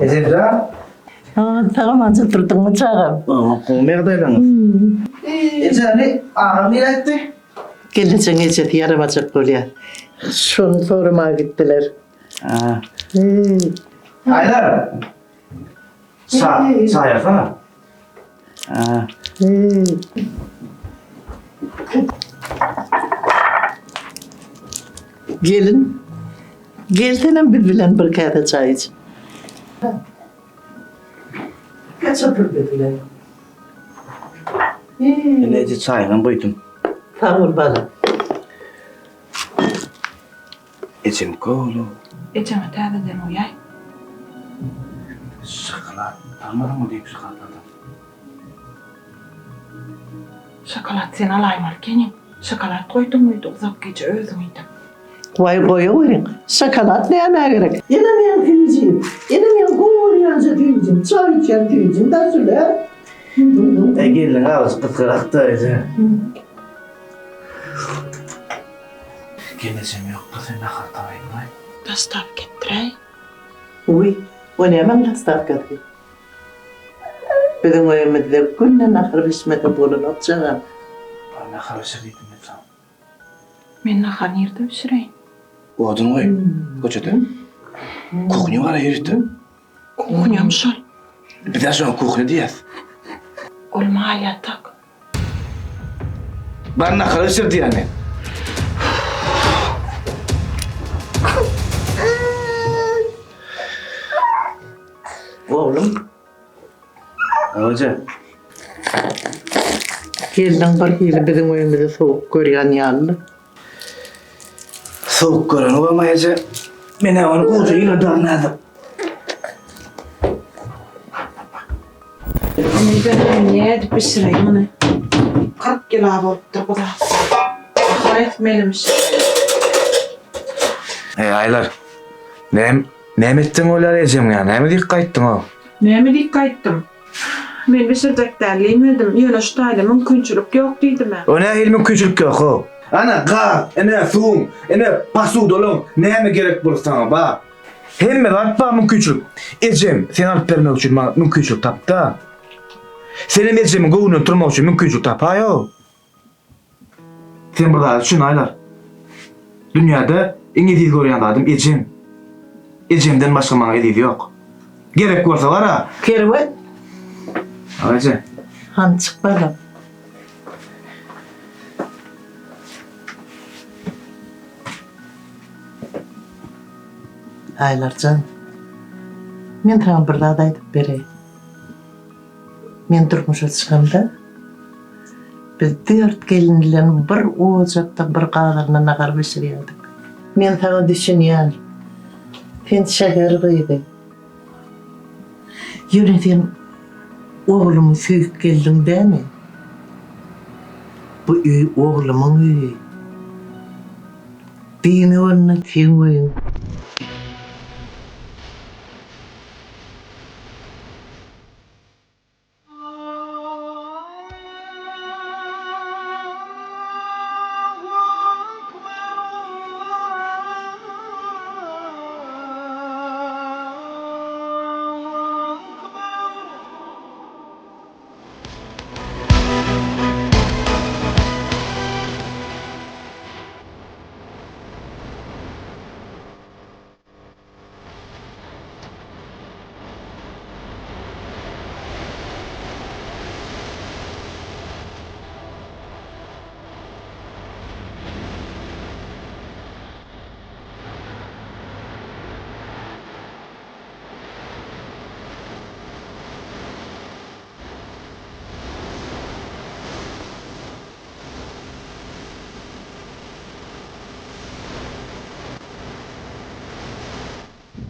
Ejem jan. Sag-aman turduňmy çagam? Gowy ýagdaýlaryňyz? Ejemi agam nirä gitdi? Gelnejeň ejesi ýaramajak bolýar. Şony soramaga gitdiler. Aýlar. Çaý, çaý alsana. Gelin, gel senem biz bilen bir käse çaý iç. Geç otur biz bilen. Ine eje çaýyňam goýdum. Sag bol balam. Ejem kolo. Ejeňe täzeden guýaý. Şokolad almadyňmy diýip şokoladlardan. Şokolad sen alaýmaly ekeniň. Şokolad goýduň öýde uzak gije özüň iýdiň. Waý goýaweriň. Şokolad nämä gerek? Ene meň süýjim. Ene meň gowy görýänje süýjim. Çaý içýän süýjim da şul-ä. Eý gelniň agzy gysgarakda eje. Gelnejem ýokda sen nahar taýynlaý. Dostawka etdiräý. Wiý, o nämäň dostawkasy? Biziň öýümizde günde nahar bişmese bolanok jagam. Bar nahar bişir diýdim men saňa. Men nahar nirde bişireýin? Odun goý köçede. Kuhnýa bar ýörite. Kuhnýam şol. Biz-ä şoňa kuhnýa diýýäs. Ol mal ýatak. Bar nahar bişir diýýän men. Oglum. Hoja. Gelniň bir hili biziň öýümizi sowuk görýän ýalydy. Sowuk göreni bolma eje. Men-ä ony gowja ýyladaryn häzir. Indi nädip bişireýin muny? 40 kilo bolupdyr bu zat. Nahar etmelimiş. Eý, Aýlar. Näme, näme etseň bolýar ejeň ýa? Näme diýip gaýtdyň-ow? Näme diýip gaýtdym? Men bişirjek däl diýmedim. Ýöne şu taýda mümkinçilik ýok diýdim-ä. O nähili mümkinçilik ýok-ow? Ana, gaz, ine, suwuň, ine, posudalaň, näme gerek bolsa saňa bar. Hemme zat bar mümkinçilik. Ejem seni alyp bermek üçin maňa mümkinçilik tapdy-a. Senem ejemiň göwnünden turmak üçin mümkinçilik tapaý-ow. Sen bir zada düşün Aýlar. Dünýäde iň eziz görýän zadym ejem. Ejemden başga maňa eziz ýok. Gerek bolsa bar-a. Kerwen. Aga eje. Hany çyk balam. Aýlarjan, men saňa bir zat aýdyp bereýin. Men durmuşa çykamda, biz dört gelin bilen bir ojakda bir gazanda nahar bişirýärdik. Men saňa düşünýän. Sen şäher gyzy. Ýöne sen oglumy söýüp geldiň dämi? Bu öý oglumyň öýi. Diýmek onda seň öýüň.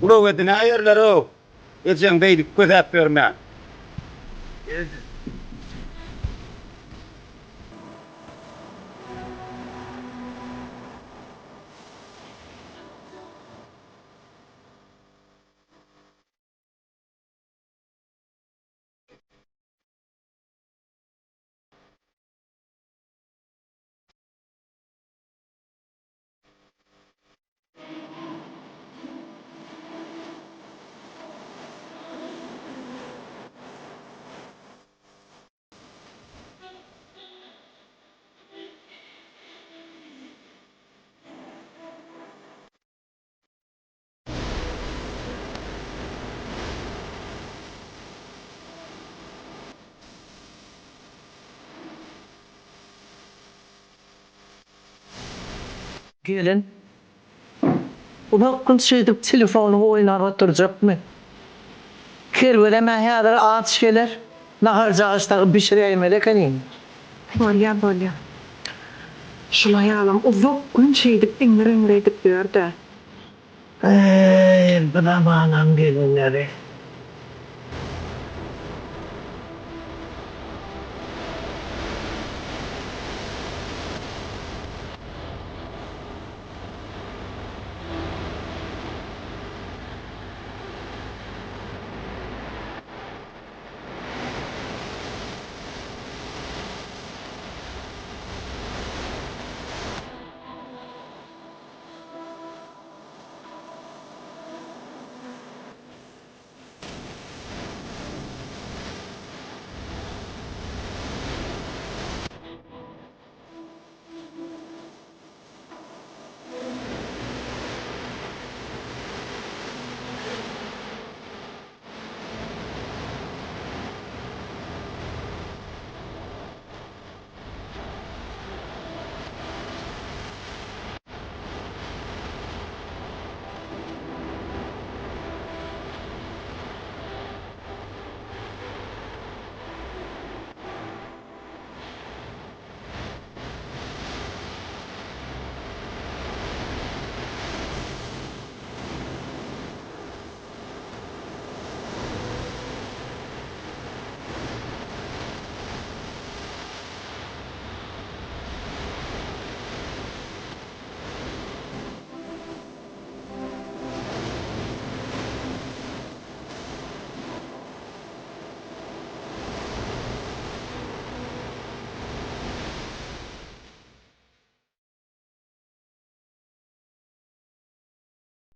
Ulag edinäýerler-ow, ejeň beýdip kösäp ýörmän. Gelin, uzak gün şeýdip telefonyňy oýnap oturjakmy? Kerwenem-ä häzir aç geler, naharjagaş dagy bişiräýmeli ekeniň. Bolýa, bolýa. Şul aýalam uzak gün şeýdip iňňir-iňňir edip ýör-dä. Eý, bu zamanaň gelinleri.